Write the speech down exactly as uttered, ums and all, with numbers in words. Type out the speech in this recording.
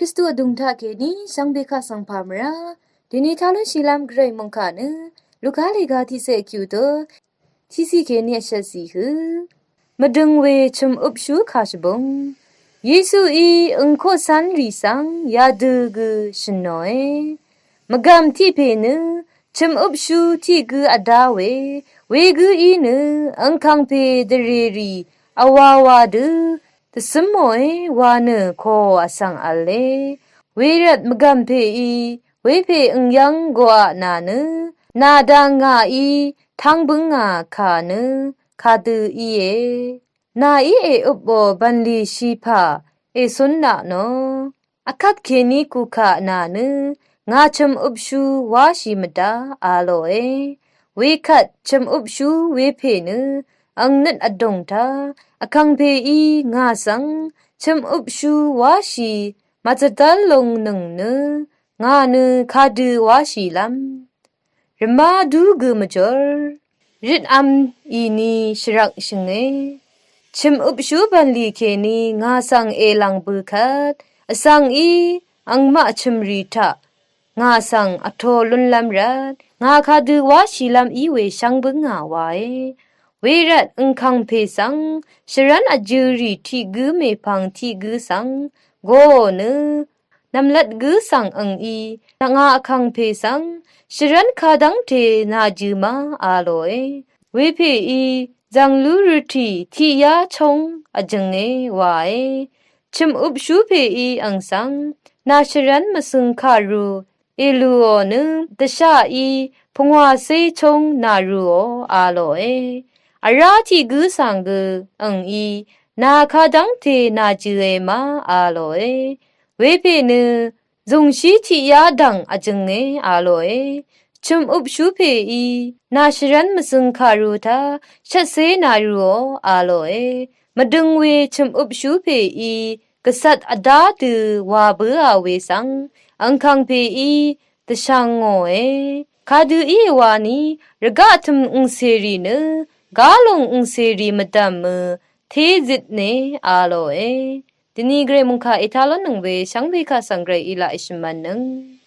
Kristu vdùng taq kèní shvngbe kaq svng pà mvrá dèní tá lúnshìlv́m Gvray mòngkà nø Luka lèga tiqsè vkyù dø tiqsì kèní vshvtsì hø. Mvdøng we chø̀m øpshú kà shvbùng. Yesuí øng koqcv́nrì svng yadø gø shø̀nòe. Mvgàm tiq pè nø chø̀m øpshú tiq gǿ vdá we, wegǿí nø angkàngpè dvrèrì vwawa dø dvcǿmòe wa nø kò vsvng v̄le. Wervt mvgàm pèí wepè øng yv́ng goqaq nà nø nà dang ngàí tv́ng bǿngà kà nø kadø íe. Nàí èøpò bv̀nlì shìpà ècúnnaq nò. Vkvt kèní kukaq nà nø ngà chø̀m øpshú wáshì mvdá a lòe. Wekvt chø̀m øpshú wepè nø ang nøt vdùng taq vkàngpèí ngà svng chø̀m øpshú wáshì màzvdv́l lúngnøng nø ngà nø kadø wáshìlv́m rvmá dú gø mvjor røt v̄m ìni shvrvk shø̀nge. Chø̀m øpshú bv̀nlì kèní ngà svng èlv̀ng bø kvt vsvng í angmaq chø̀mrì taq ngà svng vtō lúnlv́m rvt ngà kadø wáshìlv́m í we shvng bǿngà wae. Wervt angkàngpè svng shvrv́n vjø̄rì tiq gǿ mèpvng tiq gǿ svng goò nø nv̀mlat gǿ svng angí ngà vkàngpè svng shvrv́n kadv́ngte nàjø̄ ma a lòe. Wepèí zv̀nglú røtì tiqyá chóng vjønge wae. Chø̀m øpshú pèí ang svng nà shvrv́n mvsøng kàru èlùò nø dvshaqí pungwàcé chóng nàrùò a lòe. Vrá tiq gǿ svng gø angí nà kadv́ngte nàjø̄e ma a lòe. Wepè nø zùngshí tiqyá dv̀ng vjønge a lòe. Chø̀m øpshú pèí nà shvrv́n mvsøng kàru taq shvtsé nàrùò a lòe. Mvdøng we chø̀m øpshú pèí gvcvt vdá dø wà bǿà we svng angkàngpèí dvshvngòe. Kadø íe wani rvgaq tø̀m ùngcèrì nø gálung ùngcèrì mvdv̀mø tézitne a lòe. Dvni Gvray mòngkà ètá lónnøng we shvngbe kaq svng Gvray í laq èshø̀mv̄nnøng.